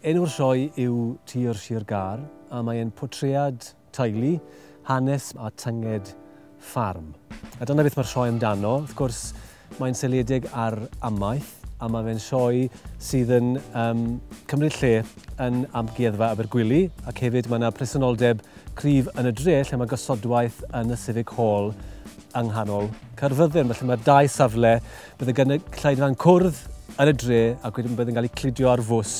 Enw'r sioe yw Tir Sir Gâr, a mae'n portread teulu, hanes a tynged ffarm. A dyna beth mae'r sioe amdano. Wrth gwrs, mae'n seiliedig ar amaeth, a mae fe'n sioe sydd yn cymryd lle yn Amgueddfa Abergwili, ac hefyd mae yna presenoldeb cryf yn y dre lle mae gosodwaith yn y Civic Hall yng nghanol Caerfyrddin. Felly mae dau safle, bydd y gynulleidfa'n cwrdd yn y dre ac wedyn bydd yn cael ei cludio ar fws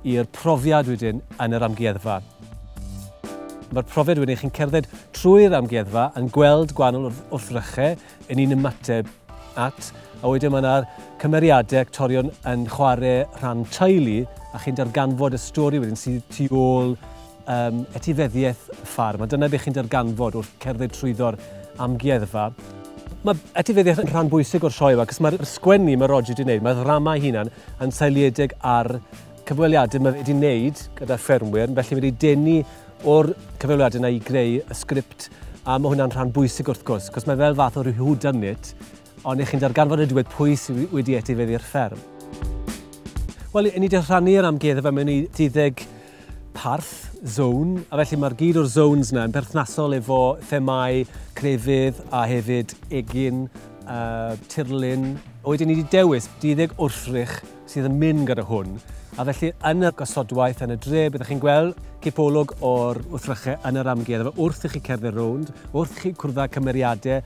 i'r profiad wedyn yn yr amgueddfa. Mae'r profiad wedyn, chi'n cerdded trwy'r amgueddfa yn gweld gwahanol wrthrychau yn un ymateb at, a wedyn mae yna'r cymeriadau actorion yn chwarae rhan teulu a chi'n darganfod y stori wedyn sydd tu ôl etifeddiaeth y ffarm. A dyna beth chi'n darganfod wrth cerdded trwyddo'r amgueddfa. Mae etifeddiaeth yn rhan bwysig o'r sioe yma, cos mae'r sgwennu mae Roger wedi wneud, mae'r ddrama ei hunan yn seiliedig ar cyfweliadau mae wedi wneud gyda ffermwyr, felly wedi denu o'r cyfweliadau yna i greu y sgript, a mae hwnna'n rhan bwysig wrth gwrs, cos mae fel fath o ryw whodunit, ond ych chi'n darganfod y diwedd pwy sydd wedi etifeddu'r fferm. Wel, ni wedi rhannu'r amgueddfa mewn i 12 parth, zone, a felly mae'r gyd o'r zones yna yn berthnasol efo themau crefydd a hefyd egin, tirlun. Wedyn ni wedi dewis 12 wrthrych sydd yn mynd gyda hwn, a felly yn y gosodwaith yn y dre byddwch chi'n gweld cipolwg o'r wrthrychau yn yr amgueddfa wrth i chi cerdded rownd, wrth i chi cwrdd â cymeriadau,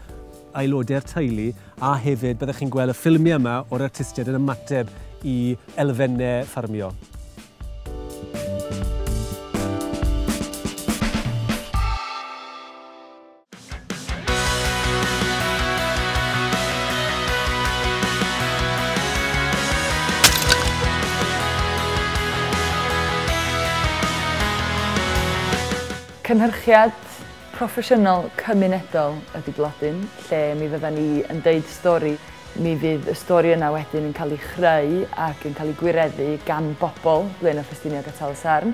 aelodau'r teulu, a hefyd byddwch chi'n gweld y ffilmiau yma o'r artistiaid yn ymateb i elfennau ffarmio. Cynhyrchiad proffesiynol cymunedol ydy Blodyn, lle mi fyddan ni yn deud stori. Mi fydd y stori yna wedyn yn cael ei chreu ac yn cael ei gwireddu gan bobl Blaenau Ffestiniog a Tal-y-sarn,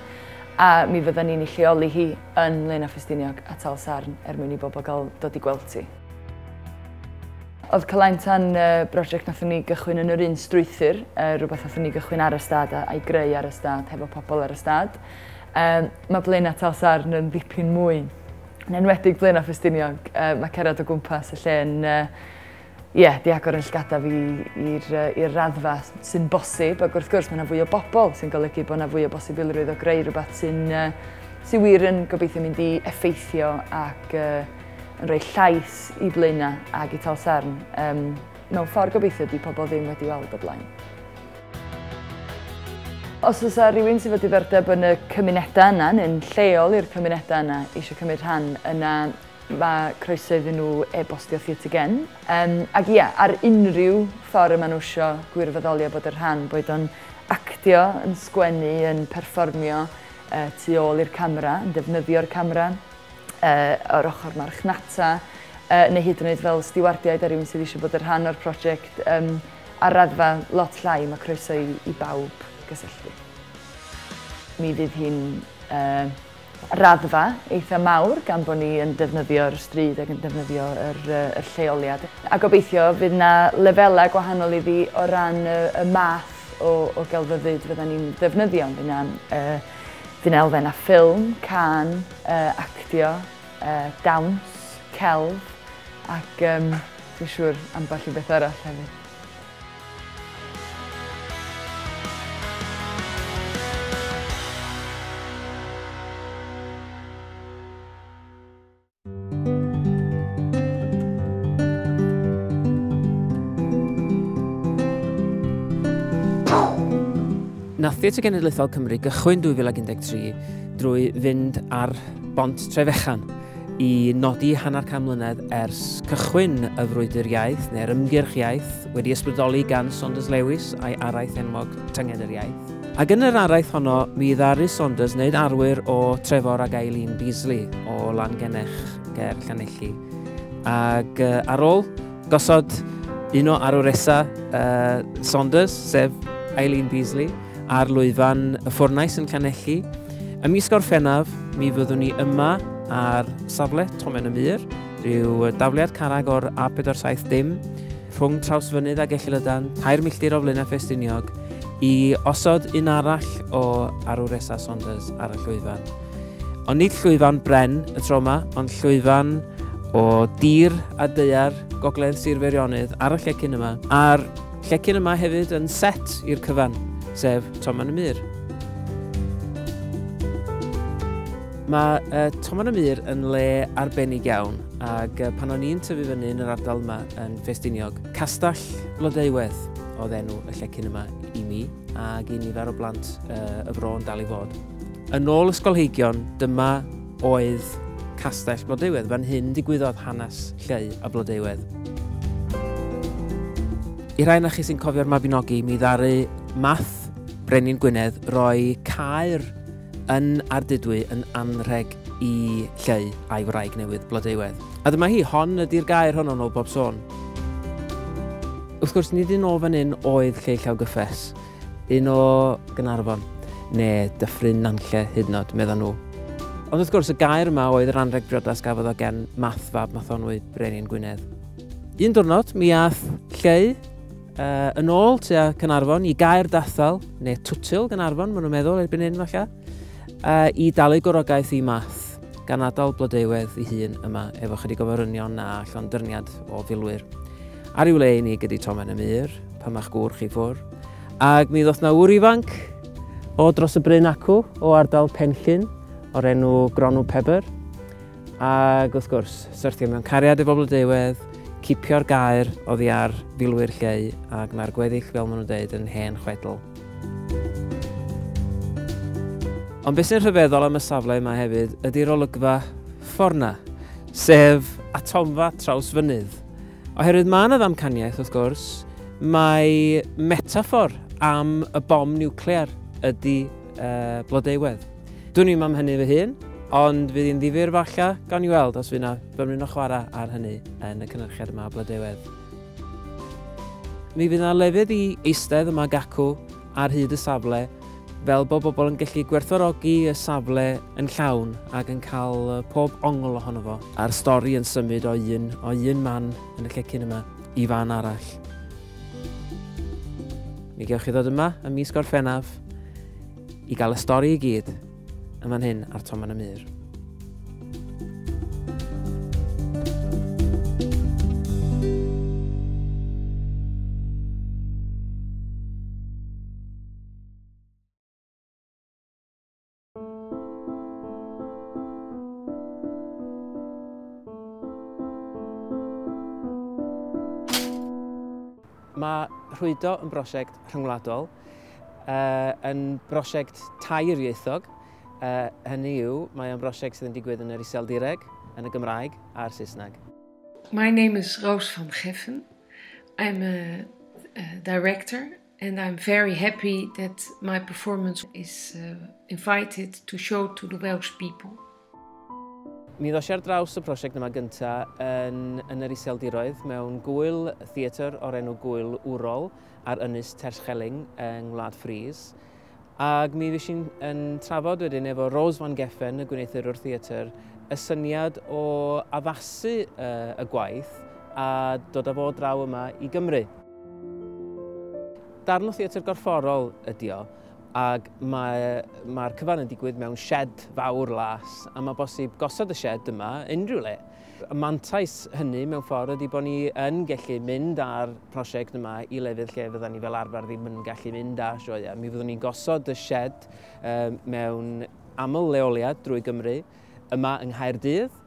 a mi fyddan ni'n ei lleoli hi yn Blaenau Ffestiniog a Tal-y-sarn er mwyn i bobl gael dod i gweld ti. Oedd Cylain Tan brosiect nathon ni gychwyn yn yr un strwythur, rhywbeth nathon ni gychwyn ar y stad a'i greu ar y stad hefo pobl ar y stad. Mae Blaenau Tal-sarn yn ddipyn mwy, yn enwedig Blaenau Ffestiniog. Mae cerdded o gwmpas y lle yn di agor yn llgada fi i'r raddfa sy'n bosib, ac wrth gwrs mae yna fwy o bobl sy'n golygu bod yna fwy o bosibilrwydd o greu rhywbeth sy'n wir yn gobeithio mynd i effeithio ac yn rhoi llais i Blaenau ac i Tal-sarn. Mewn ffordd gobeithio di pobl ddim wedi weld o blaen. Os oes rhywun sydd efo diddordeb yn y cymunedau yna, neu'n lleol i'r cymunedau yna, eisiau cymryd rhan, yna mae croeso iddyn nhw e-bostio Theatr Gen. Ac ia, ar unrhyw ffordd y maen nhw isio gwirfoddoli a bod yn rhan, boed o'n actio, yn sgwennu, yn perfformio tu ôl i'r camera, yn defnyddio'r camera, o'r ochr marchnata, neu hyd yn oed fel stiwardiaid a rhywun sydd eisiau bod yn rhan o'r prosiect ar raddfa lot llai, mae croeso i bawb gysylltu. Mi fydd hi'n raddfa eitha mawr gan bod ni yn defnyddio'r stryd ac yn defnyddio yr lleoliad. A gobeithio fydd yna lefelau gwahanol iddi o ran y math o gelfyddyd fyddan ni'n ddefnyddio. Fydd yna elfen a ffilm, cân, actio, dawns, celf ac dwi'n siŵr ambell i beth arall hefyd. Nath Theatr Genedlaethol Cymru gychwyn 2013 drwy fynd ar Bont Trefechan i nodi hanner can mlynedd ers cychwyn y frwydr iaith neu'r ymgyrch iaith wedi ysbrydoli gan Saunders Lewis a'i araith enwog Tynged yr Iaith. Ac yn yr araith honno, mi ddaru Saunders wneud arwyr o Trefor ac Eileen Beasley o Langenech ger Llanelli. Ac ar ôl gosod un o arwresa Saunders, sef Eileen Beasley, ar lwyfan y Ffwrnais yn Llanelli. Ym mis Gorffennaf, mi fyddwn ni yma ar safle Tomen y Mur, rhyw dafliad carreg o'r A47 dim, rhwng Trawsfynydd a Gellilydan, 3 milltir o Flaenau Ffestiniog, i osod un arall o arwresa Saunders ar y llwyfan. Ond nid llwyfan bren y tro yma, ond llwyfan o dir a daear Gogledd Sir Feirionnydd ar y llecyn yma. A'r llecyn yma hefyd yn set i'r cyfan, sef Tomen y Mur. Mae Tomen y Mur yn le arbennig iawn, ac pan o'n i'n tyfu fyny yn yr ardal yma yn Ffestiniog, Castell Blodeuwedd oedd enw y llecyn yma i mi, ac i nifer o blant y fro yn dal i fod. Yn ôl ysgolheigion, dyma oedd Castell Blodeuwedd. Fan hyn digwyddodd hanes Lleu a Blodeuwedd. I rai na chi sy'n cofio'r Mabinogi, mi ddaru Math Brenin Gwynedd roi caer yn Ardudwy yn anrheg i Lleu a'i wraig newydd Blodeuwedd. A dyma hi, hon ydy'r gaer honno yn ôl bob sôn. Wrth gwrs, nid un o fan hyn oedd Lleu Llaw Gyffes, un o Gaernarfon, neu Dyffryn Nantlle hyd yn oed, medda nhw. Ond wrth gwrs, y gaer yma oedd yr anrheg briodas gafodd o gen Math fab Mathonwy Brenin Gwynedd. Un diwrnod, mi ath Lleu yn ôl tua Caernarfon i Gaer Dathal, neu Twtil Gaernarfon, maen nhw'n meddwl erbyn hyn falle, i dalu gwrogaeth i Math, gan adael Blodeuwedd ei hun yma efo chydig o forynion a llondyrniad o filwyr. Ar i'w le i ni gyda Tomen y Mur, pan ma'ch gŵr chi ffwr. Ac mi ddoth na ŵr ifanc o dros y bryn acw, o ardal Penllyn, o'r enw Gronw Pebr. Ac wrth gwrs, syrthio mewn cariad efo Blodeuwedd, cipio'r gaer oddi ar filwyr Lleu, ac mae'r gweddill, fel maen nhw'n dweud, yn hen chwedl. Ond beth sy'n rhyfeddol am y safle yma hefyd ydy'r olygfa ffordd 'na, sef atomfa Trawsfynydd. Oherwydd mae yna ddamcaniaeth, wrth gwrs, mae metaffор am y bom niwclear ydy Blodeuwedd. Dwn i'm am hynny fy hun, ond fydd hi'n ddifyr falle, gawn ni weld os fydd yna fymryn o chwarae ar hynny yn y cynhyrchiad yma Blodeuwedd. Mi fydd yna lefydd i eistedd yma gacw ar hyd y safle, fel bod bobl yn gallu gwerthfawrogi y safle yn llawn ac yn cael pob ongl ohono fo. A'r stori yn symud o un man yn y llecyn yma i fan arall. Mi gewch chi ddod yma ym mis Gorffennaf i gael y stori i gyd yn fan hyn ar Tomen y Mur. Mae Rhwydo yn brosiect rhyngwladol, yn brosiect tairieithog. Hynny yw, mae o'n brosiect sydd yn digwydd yn yr Iseldireg, yn y Gymraeg a'r Saesneg. My name is Roos van Geffen. I'm a director and I'm very happy that my performance is invited to show to the Welsh people. Mi ddos i ar draws y prosiect yma gynta yn yr Iseldiroedd mewn gwyl theatr o'r enw Gwyl Wrol ar Ynys Terschelling yng Ngwlad Ffris. Ac mi fues i'n yn trafod wedyn efo Rose van Geffen, y gwneuthurwr theatr, y syniad o addasu y gwaith a dod â fo draw yma i Gymru. Darn o theatr gorfforol ydi o, ac mae'r cyfan yn digwydd mewn shed fawr las, a mae bosib gosod y shed yma unrhyw le. Y mantais hynny mewn ffordd ydy bod ni yn gallu mynd â'r prosiect yma i lefydd lle fyddan ni fel arfer ddim yn gallu mynd â sioeau. Mi fyddwn ni'n gosod y shed mewn aml leoliad drwy Gymru, yma yng Nghaerdydd.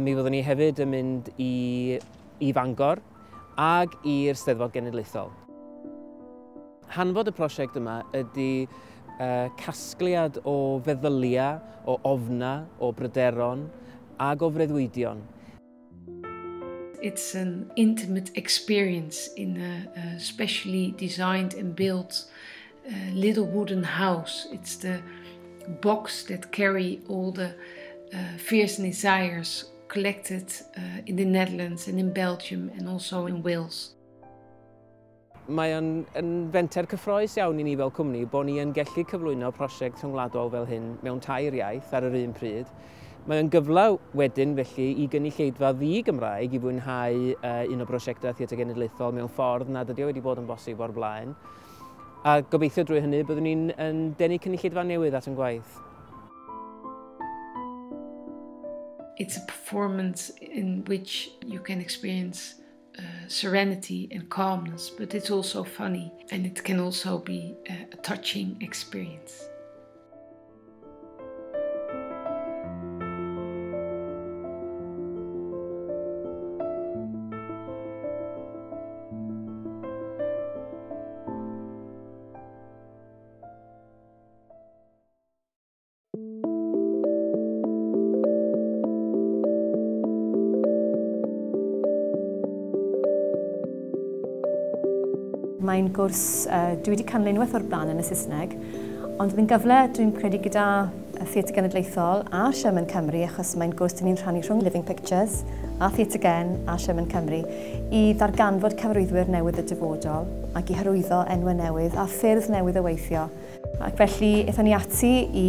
Mi fyddwn ni hefyd yn mynd i Fangor ag i'r Steddfod Genedlaethol. Hanfod y prosiect yma ydy casgliad o feddyliau, o ofna, o bryderon ag o freuddwydion. It's an intimate experience in a specially designed and built little wooden house. It's the box that carry all the fears and desires collected in the Netherlands and in Belgium and also in Wales. Mae o'n yn fenter cyffrous iawn i ni fel cwmni bod ni yn gallu cyflwyno prosiect rhyngwladol fel hyn mewn tair iaith ar yr un pryd. Mae o'n gyfle wedyn felly i gynulleidfa ddi-Gymraeg i fwynhau un o brosiectau Theatr Genedlaethol mewn ffordd nad ydi o wedi bod yn bosib o'r blaen. A gobeithio drwy hynny byddwn ni'n yn denu cynulleidfa newydd at yn gwaith. It's a performance in which you can experience serenity and calmness, but it's also funny and it can also be a touching experience. Mae'n gwrs dwi wedi canlyn unwaith o'r blaen yn y Saesneg, ond oedd yn gyfle dwi'n credu gyda Theatr Genedlaethol a Sherman Cymru, achos mae'n gwrs dyn ni'n rhannu rhwng Living Pictures a Theatr Gen a Sherman Cymru, i ddarganfod cyfarwyddwyr newydd y dyfodol ac i hyrwyddo enwau newydd a ffyrdd newydd o weithio. Ac felly aethon ni ati i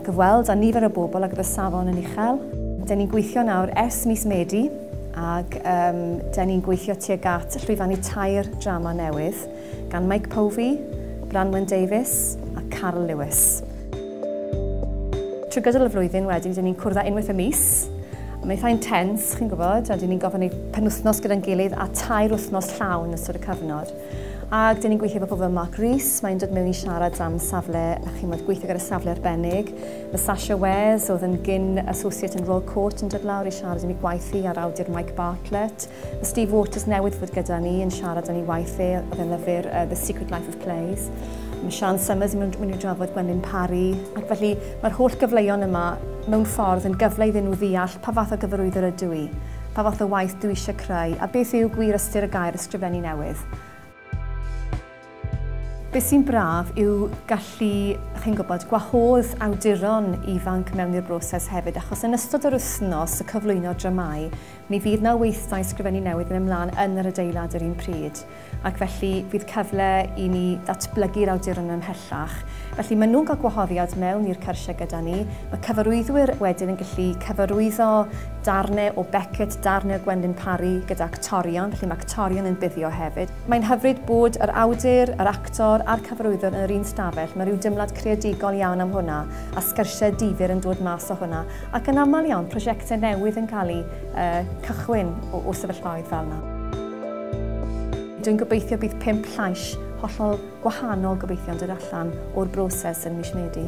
gyfweld â nifer o bobl ac oedd y safon yn uchel. Dyn ni'n gweithio nawr ers mis Medi, ac dyn ni'n gweithio tuag at llwyfannu 3 drama newydd gan Mike Povey, Branwen Davies a Carl Lewis. Trwy gydol y flwyddyn wedyn, dyn ni'n cwrdd â unwaith y mis. Mae'n eitha intense, chi'n gwybod, a dyn ni'n gofyn ei penwythnos gyda'n gilydd a 3 wythnos llawn yn ystod y cyfnod. Ac dyn ni'n gweithio efo pobl fel Mark Rees, mae'n dod mewn i siarad am safle, a chi'n gwybod, gweithio gyda safle arbennig. Mae Sasha Wes, oedd yn gyn associate yn Royal Court, yn dod lawr i siarad am ei gwaith hi a'r awdur Mike Bartlett. Mae Steve Waters newydd fod gyda ni yn siarad am ei waith e, oedd yn lyfr The Secret Life of Plays. Mae Sian Summers yn mynd i drafod Gwenlyn Parry. Ac felly mae'r holl gyfleon yma mewn ffordd yn gyfle iddyn nhw ddeall pa fath o gyfarwyddwr ydw i, pa fath o waith dwi eisiau creu, a beth yw gwir ystyr y gair ysgrifennu newydd. Beth sy'n braf yw gallu, chi'n gwybod, gwahodd awduron ifanc mewn i'r broses hefyd, achos yn ystod yr wythnos y cyflwyno dramâu, mi fydd 'na weithdai ysgrifennu newydd yn ymlaen yn yr adeilad yr un pryd. Ac felly fydd cyfle i ni ddatblygu'r awduron ymhellach. Felly maen nhw'n cael gwahoddiad mewn i'r cyrsiau gyda ni. Mae cyfarwyddwyr wedyn yn gallu cyfarwyddo darnau o Beckett, darnau o Gwenlyn Parry gyda actorion, felly mae actorion yn buddio hefyd. Mae'n hyfryd bod yr awdur, yr actor a'r cyfarwyddwr yn yr un stafell. Mae rhyw dymlad creadigol iawn am hwnna, a sgyrsiau difyr yn dod mas o hwnna. Ac yn aml iawn, prosiectau newydd yn cael eu cychwyn o sefyllfaoedd fel yna. Dwi'n gobeithio bydd 5 llais hollol gwahanol gobeithio'n dod allan o'r broses yn mis Medi.